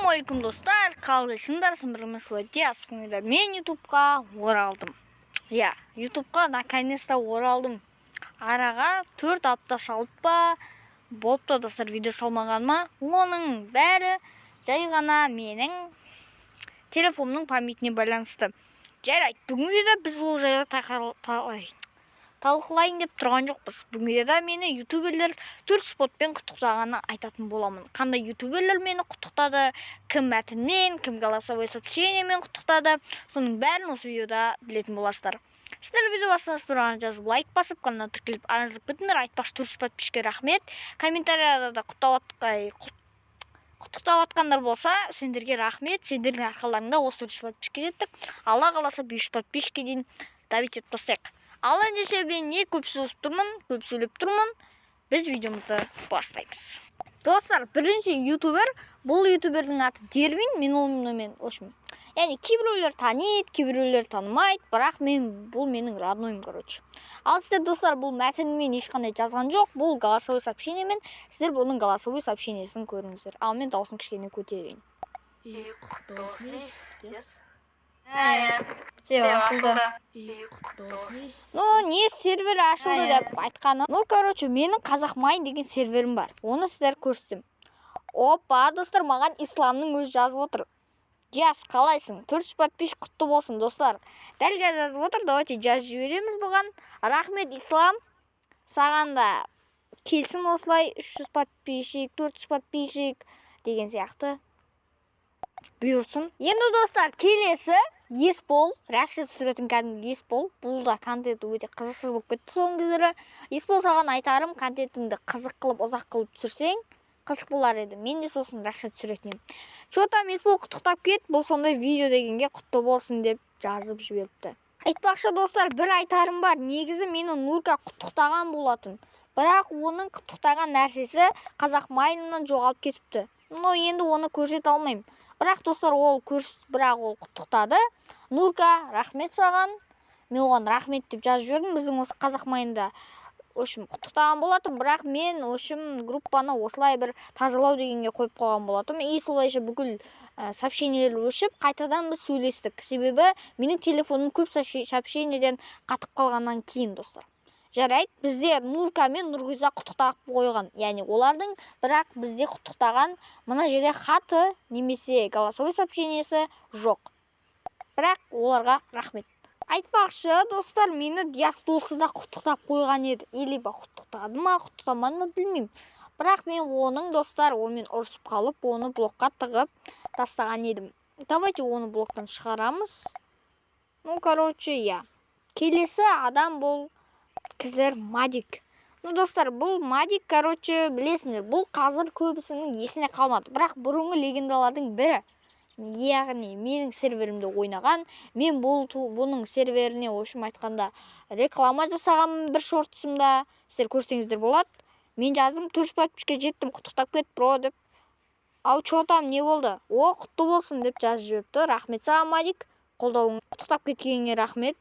Ассалаумағалейкум, достар! Қалайсыңдар? Сіздермен Диас. Бүгін мен Ютубқа оралдым. Иә, Ютубқа наконец-то оралдым. Араға 4 апта салып па болыпты, достар, видео салмағаныма. Оның бәрі жай ғана менің телефонымның памятіне байланысты. Жарайды, бүгінгі видеода біз ол жайлы талқылайын деп тұрған жоқпыз. Бүгінгі видеода мені ютуберлер төрт спотпен құттықтағанын айтатын боламын. Қандай ютуберлер мені құттықтады, кім мәтінмен, кім голосовой сообщениемен құттықтады, соның бәрін осы видеода білетін боласыздар. Сіздер видео бассаңыз, бір жазып, лайк басып, каналға тіркеліп, араласып кетіңдер. Айтпақшы, 400 подписчикке рахмет. Комментарияда да құттықтап жатқандар болса, сендерге рахмет. Сендердің арқаларыңда осы 400 подписчикке жеттік. Алла қаласа, 500 подписчикке дейін давить етіп тастайық. Ал ендеше, мен не көп созып тұрмын, көп сөйлеп тұрмын, біз видеомызды бастаймыз. Достар, бірінші ютубер, бұл ютубердің аты Дервин. Мен онымен, в общем, яғни кейбіреулер таниды, кейбіреулер танымайды, бірақ мен, бұл менің роднойым, короче. Ал сіздер, достар, бұл мәтінмен ешқандай жазған жоқ, бұл голосовой сообщениемен. Сіздер бұның голосовой сообщениесін көріңіздер. Ал мен дауысын кішкене көтерейін. И құтты болсын, ей, Диас. Все, ашылды. И құтты болсын, ей. Ну, не сервер ашылды деп айтқаны. Ну, короче, менің Қазақ Майн деген серверім бар, оны сіздер көрсетемін. Опа, достар, маған Исламның өзі жазып отыр: «Диас, қалайсың? 400 подписчик құтты болсын!» Достар, дәл қазір жазып отыр. Давайте жазып жібереміз бұған. Рахмет, Ислам, саған да келсін осылай 300 подписчик, 400 подписчик деген сияқты бұйырсын. Енді, достар, келесі Есбол, реакция түсіретін кәдімгі Есбол. Бұл да контенті өте қызықсыз болып кетті соңғы кездері. Есбол, саған айтарым: контентіңді қызық қылып, ұзақ қылып түсірсең, қызық болар еді. Мен де сосын реакция түсіретін едім. Че там, Есбол, құттықтап кет. Бұл сондай видео дегенге құтты болсын деп жазып жіберіпті. Айтпақшы, достар, бір айтарым бар. Негізі мені Нурка құттықтаған болатын, бірақ оның құттықтаған нәрсесі Қазақ Майнынан жоғалып кетіпті. Но енді оны көрсете алмаймын. Бірақ, достар, ол көрс, бірақ ол құттықтады. Нурка, рахмет саған. Мен оған рахмет деп жазып жібердім. Біздің осы Қазақ Майнында, в общем, құттықтаған болатын, бірақ мен, в общем, группаны осылай бір тазалау дегенге қойып қойған болатынмын. И солайша бүкіл сообщениелер өшіп, қайтадан біз сөйлестік, себебі менің телефоным көп сообщениеден қатып қалғаннан кейін. Достар, жарайды, бізде Нурка мен Нұрғиза құттықтап қойған, яғни олардың, бірақ бізде құттықтаған мына жерде хаты немесе голосовой сообщениесі жоқ, бірақ оларға рахмет. Айтпақшы, достар, мені Диас досы да құттықтап қойған еді. Либо құттықтады ма, құттықтамады ма, білмеймін, бірақ мен оның, достар, онымен ұрысып қалып, оны блокқа тығып тастаған едім. Давайте оны блоктан шығарамыз. Ну, короче, иә, келесі адам бұл Кізір Мадик. Ну, достар, бұл Мадик, короче, білесіңдер, бұл қазір көбісінің есіне қалмады, бірақ бұрынғы легендалардың бірі, яғни менің серверімде ойнаған. Мен бұл бұның серверіне, в общем айтқанда, реклама жасағанмын бір шортысымда, сіздер көрсеңіздер болады. Мен жаздым: «400 подписчикке жеттім, құттықтап кет, бро», — деп. Ау, че там, не болды? О, құтты болсын деп жазып жіберіпті. Рахмет саған, Мадик, қолдауың, құттықтап кеткеніңе рахмет.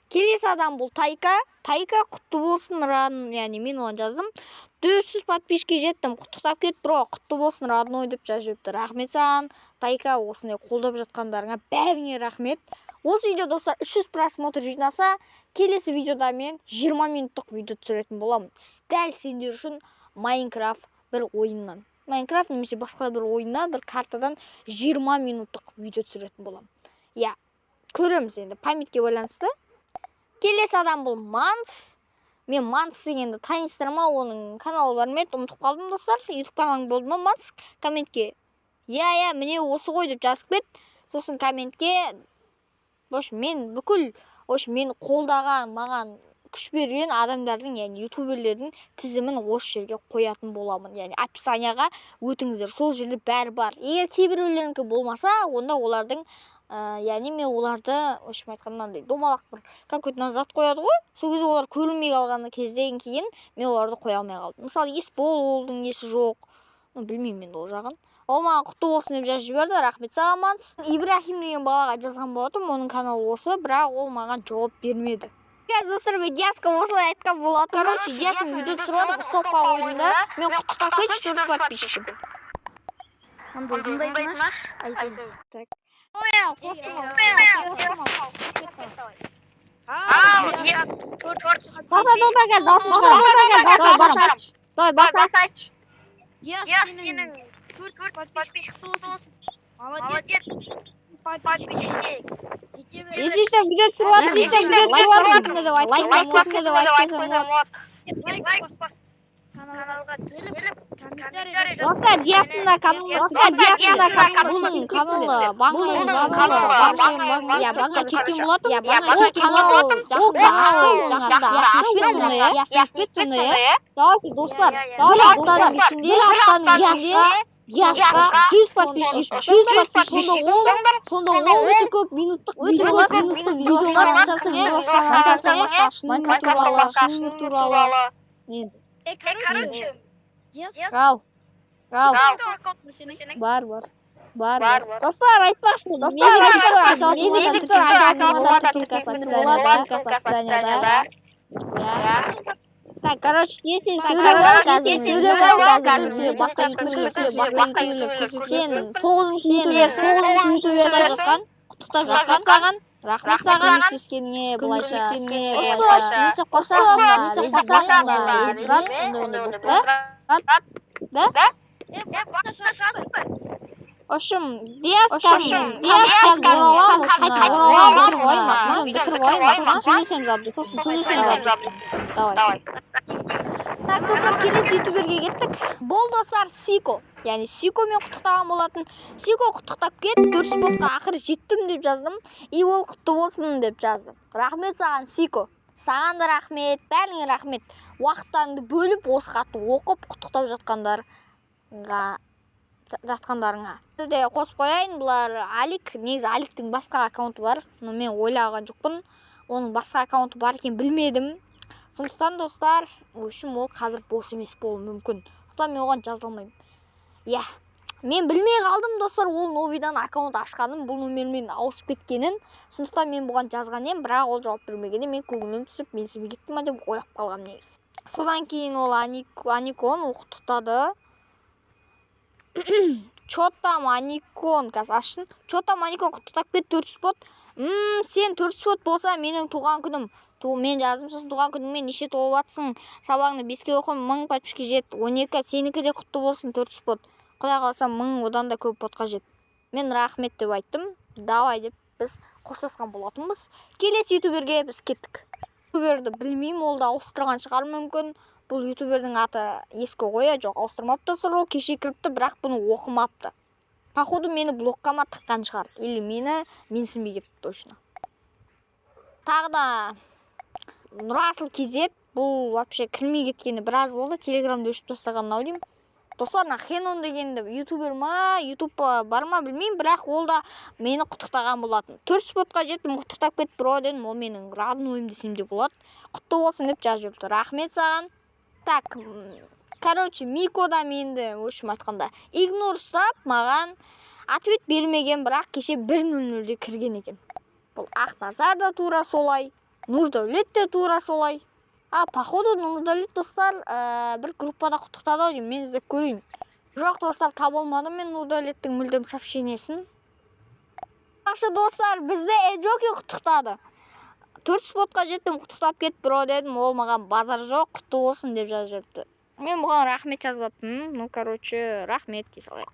Келесі адам бұл Тайка. Тайка, құтты болсын, ран. Яғни мен оған жаздым: «400 подписчикке жеттім, құттықтап кет, бро». «Құтты болсын, родной», — деп жазып жіберіпті. Рахмет саған, Тайка, осындай қолдап жатқандарыңа бәріңе рахмет. Осы видео, достар, 300 просмотр жинаса, келесі видеода мен 20 минуттық видео түсіретін боламын дәл сендер үшін. Майнкрафт бір ойыннан, Майнкрафт немесе басқа бір ойыннан, бір картадан 20 минуттық видео түсіретін боламын. Иә, көреміз енді, памятьке байланысты. Келесі адам бұл Манс. Мен Манс дегенді танисыздар ма? Оның каналы бар ма еді, ұмытып қалдым. Достар, Ютуб каналың болды ма, Манс? Комментке «Иә, иә, міне осы ғой» деп жазып кет сосын комментке. В общем, мен бүкіл, в общем, мені қолдаған, маған күш берген адамдардың, яғни ютуберлердің тізімін осы жерге қоятын боламын. Яғни описанияға өтіңіздер, сол жерде бәрі бар. Егер кейбіреулерінікі болмаса, онда олардың яғни мен оларды, в общем айтқанда, мынандай домалақ бір какой-то зат қояды ғой, сол кезде олар көрінбей қалған кезден кейін мен оларды қоя алмай қалдым. Мысалы, Есболдың несі жоқ. Ну, білмеймін енді ол жағын. Ол маған «Құтты болсын» деп жазып жіберді. Рахмет саған, Манс. Ибрахим деген балаға жазған болатынмын, оның каналы осы, бірақ ол маған жауап бермеді. Қазір, достар, мен Диасқа осылай айтқан болатын. Короче, Диастың видео түсіріп жатыр, стопқа қойдым да, мен «Құттықтап кетші, 400 подписчик». Онда ұзындайтын аш. Айтайын. Ой, қостым ал. Қостым ал. Ал, Тоқта, тоқта, қазір дауысым шығады. Давай, барам. Давай, баса. Диас, сенің 400 подписчик құтты болсын. Молодец. Подписчик. Жете бер. Если что, видео түсіріп жатырмын. Лайк басыңдар деп айтып қойсам болады. Лайк бас. Каналға келіп, комментарий жаз. Достар, Диастың да каналы, достар, Диастың да каналы, бұның каналы, бұның каналы, иә, банға кеткен болатын. Ол канал, ол канал жақында ашылып сондай, иә, ашылып сондай, иә. Давайте, достар, бір аптаның ішінде, Диасқа 100 подписчик, 100 подписчик, сонда ол өте көп минуттық видеолар, минуттық видеолар, Майнкрафт туралы, Короче, Диас, Ау, ау. сенің Бар, бар. Бар, бар. Достар, айтпақшы, описанияда. Так, короче, сен сөйлеп ал қазір, сөйлеп ал қазір, басқа ютуберлер, сен 9-шы ютубер жатқан, құттықтап жатқан саған, рахмет саған көмектескеніңе, былайша. Ұрсып, несі қосақ, ондай болып, да? Да? В общем, Диас қазір ораламын, қайта ораламын, бітіріп алайын, бітіріп алайын, сосын сөйлесеміз заодно, сосын сөйлесеміз заодно. Давай. Так, достар, келесі ютуберге кеттік. Бұл достар Сико. Яғни Сико мен құттықтаған болатын. Сико құттықтап кет, 400 ботқа ақыры жеттім деп жаздым. И ол құтты болсын деп жазды. Рахмет саған, Сико. Саған да рахмет, бәріңе рахмет. Уақыттарыңды бөліп, осы хатты оқып, құттықтап жатқандарыңа. Де қосып қояйын, бұлар Алик, негізі Аликтің басқа аккаунты бар, но мен ойлаған жоқпын. Оның басқа аккаунты бар екенін білмедім. Сондықтан, достар, в общем, ол қазір бос емес болуы мүмкін. Сондықтан мен оған жаза алмаймын. Иә, мен білмей қалдым, достар, ол новыйдан аккаунт ашқанын, бұл номермен ауысып кеткенін. Сондықтан мен бұған жазған едім, бірақ ол жауап бермегенде мен көңілім түсіп, менсінбей кетті ма деп ойлап қалғанмын негізі. Содан кейін ол Аникон, ол құттықтады. Чё там, Аникон, қазір ашсын. Чё там, Аникон, құттықтап кетті 400 бот. Сен 400 бот болса, менің туған күнім. Мен жаздым, сосын туған күніңмен неше толып жатсың? Сабағыңды 5-ке оқы, 1000 подписчикке жет. 12, сенікі де құтты болсын, 400 бот. Құдай қаласа, 1000 одан да көп ботқа жет. Мен рахмет деп айттым. Давай деп біз қоштасқан болатынбыз. Келесі ютуберге біз кеттік. Ютуберді білмеймін, ол да ауыстырған шығар мүмкін. Бұл ютубердің аты ескі ғой, жоқ, ауыстырмапты достар, ол кеше кіріпті, бірақ бұны оқымапты. Походу мені блокқа ма тыққан шығар, или мені менсінбей кетті точно. Тағы да Нұрасыл KZ, бұл вообще кірмей кеткені біраз болды, телеграмды өшіріп тастаған ау деймін. Достар, мына Хенон дегенді ютубер ма, ютуб бар ма білмеймін, бірақ ол да мені құттықтаған болатын. 400 ботқа жеттім, құттықтап кетіп бро дедім, ол менің роднойым десем де болады. Құтты болсын деп жазып жіберіпті. Рахмет саған. Так, короче, Мико да менді, в общем айтқанда, игнор ұстап, маған ответ бермеген, бірақ кеше 1:00-де кірген екен. Бұл Ақназар да тура солай, Нұрдәулет те тура солай. А, походу Нұрдәулет, достар, бір группада құттықтады ау деймін, мен іздеп көрейін. Жоқ, достар, таба алмадым мен Нұрдәулеттің мүлдем сообщениесін. Жақсы, достар, бізді Эджоки құттықтады. 400 ботқа жеттім, құттықтап кет, бро дедім, ол маған базар жоқ, құтты болсын деп жазып жіберіпті. Мен бұған рахмет жазбаппын, ну, короче, рахмет дей салайық.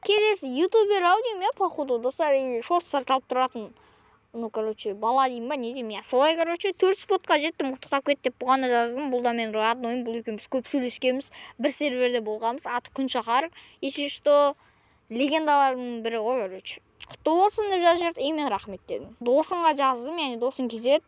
Келесі ютубер ау деймін, иә, походу, достар, или шортстар салып тұратын, ну, короче, бала деймін ба, не деймін, иә, солай, короче, 400 ботқа жеттім, құттықтап кет деп бұған да жаздым. Бұл да менің роднойым, бұл екеуміз көп сөйлескенбіз, бір серверде болғанбыз, аты Күншахар, если что, легендалардың бірі ғой, короче. Құтты болсын деп жазып жіберді, и мен рахмет дедім. Досыңға жаздым, яғни досың кезеді.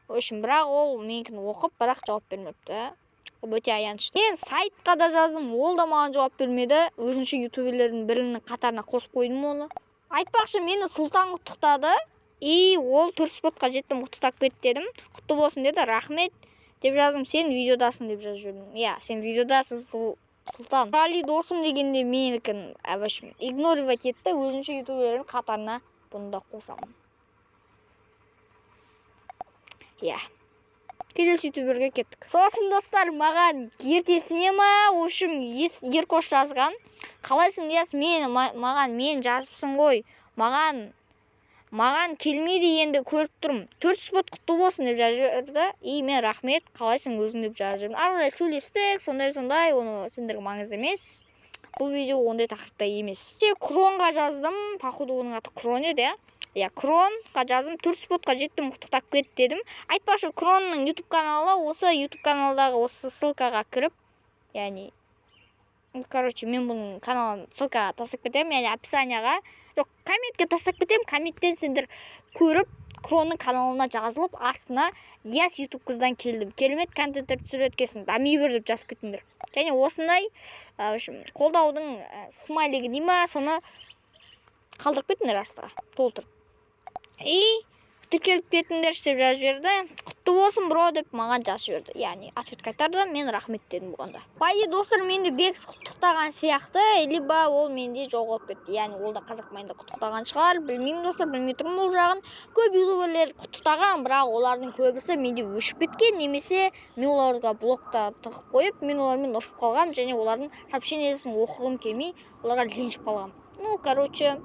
В общем, бірақ ол менікін оқып, бірақ жауап бермепті. Ол өте аянышты. Мен сайтқа да жаздым, ол да маған жауап бермеді. Өзінше ютуберлердің бірінің қатарына қосып қойдым оны. Айтпақшы, мені Сұлтан құттықтады. И ол 400 ботқа жеттім, құттықтап кет дедім. Құтты болсын деді, рахмет деп жаздым. Сен видеодасың деп жазып жібердім. Иә, сен видеодасың, Сұлтан. Рали досым дегенде менікін, в общем, игнорировать етті. Өзінше ютуберлердің қатарына бұны да қосамын. Иә. Келесі ютуберге кеттік. Сосын, достар, маған ертесіне ма, в общем, Еркош жазған: «Қалайсың, Диас? Мен маған мен жазыпсың ғой, маған келмейді, енді көріп тұрмын. Төрт спот құтты болсын», — деп жазып жіберді. И мен: «Рахмет, қалайсың өзің?» — деп жазып жібердім. Ары қарай сөйлестік, сондай сондай оны сендерге маңызды емес, бұл видео ондай тақырыпта емес. Кронға жаздым, походу, оның аты Крон еді, иә, иә, Кронға жаздым. «Төрт спотқа жеттім, құттықтап кет», — дедім. Айтпақшы, Кронның ютуб каналы осы ютуб каналдағы осы ссылкаға кіріп, яғни, короче, мен бұның каналын ссылкаға тастап кетемін, яғни описанияға, жоқ, комментке тастап кетемін. Комменттен сендер көріп, Кронның каналына жазылып, астына «Диас ютуб қыздан келдім, керемет контенттер түсіреді екенсің, дами бер» деп жазып кетіңдер. Және осындай, в общем, қолдаудың смайлигі дей ма, соны қалдырып кетіңдер астыға толтырып. И «Тіркеліп кетіңдерші» деп жазып жіберді. «Құтты болсын, бро» деп маған жазып жіберді, яғни ответ қайтарды. Мен «Рахмет» дедім бұған да. По идее, достар, менді Бекс құттықтаған сияқты, либо ол менде жоғалып кетті, яғни ол да Қазақ Майнда құттықтаған шығар, білмеймін, достар, білмей тұрмын бұл жағын. Көп ютуберлер құттықтаған, бірақ олардың көбісі менде өшіп кеткен немесе мен оларға блокта тығып қойып, мен олармен ұрысып қалғанмын және олардың сообщениесін оқығым келмей, оларға ренжіп қалғанмын. Ну, короче,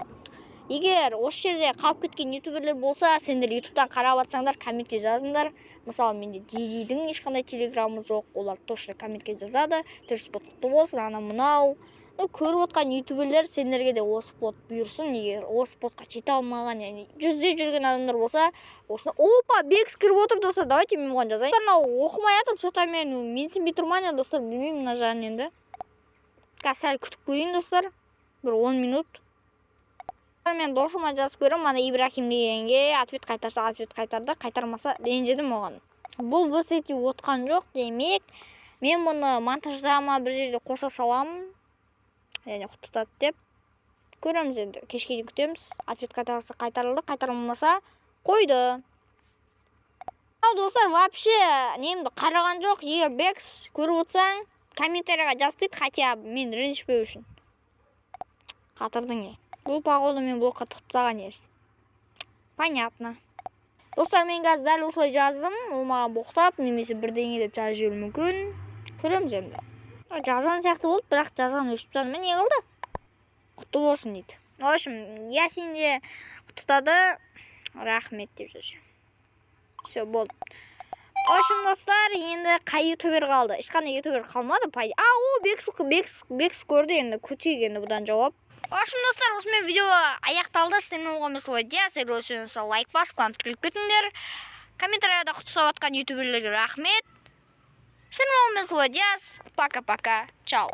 егер осы жерде қалып кеткен ютуберлер болса, сендер ютубтан қарап жатсаңдар, комментке жазыңдар. Мысалы, менде Дидидің ешқандай телеграмы жоқ, олар точно комментке жазады: «Төрт спот құтты болсын», анау мынау. Ну, көріп отқан ютуберлер, сендерге де осы спот бұйырсын. Егер осы спотқа жете алмаған, яғни 100-де жүрген адамдар болса, осыны. Опа, Бекс кіріп отыр, достар, давайте мен бұған жазайын. Мынау оқымай жатыр че то, мен менсінбей тұр ма, не, достар, білмеймін мына жағын. Енді қазір сәл күтіп көрейін, достар, бір 10 минут. Мен досыма жазып көремін, ана Ибрахим дегенге. Ответ қайтарса, ответ қайтарды, қайтармаса, ренжідім оған. Бұл всети отқан жоқ, демек, мен бұны монтажда ма, бір жерде қоса саламын, яғни құттықтады деп. Көреміз енді, кешке дейін күтеміз. Ответ қайтарса, қайтарылды, қайтарылмаса, қойды. Ал, достар, вообще немді қараған жоқ. Егер, Бекс, көріп отырсаң, комментарийға жазып кет хотя бы, мен ренжіспеу үшін. Қатырдың е. Бұл, походу, мен блокқа тығып тастаған есі. Понятно, достар, мен қазір дәл осылай жаздым, ол маған боқтап немесе бірдеңе деп жазып жіберуі мүмкін. Көреміз енді. Жазған сияқты болды, бірақ жазған өшіп тастады ма, не қылды? «Құтты болсын» дейді. В общем, Ясин де құттықтады, «Рахмет» деп жазып. Все, болды. В общем, достар, енді қай ютубер қалды? Ешқандай ютубер қалмады по идее. А, о, Бекс, Бекс, Бекс көрді. Енді күтейік енді бұдан жауап. В общем, достар, осымен видео аяқталды. Сіздермен болған мен, Диас. Егер осы лайк басып, каналға тіркеліп кетіңдер. Комментарияда құттықтап жатқан ютуберлерге рахмет. Сіздермен болған мен, Диас. Пока пока, чао.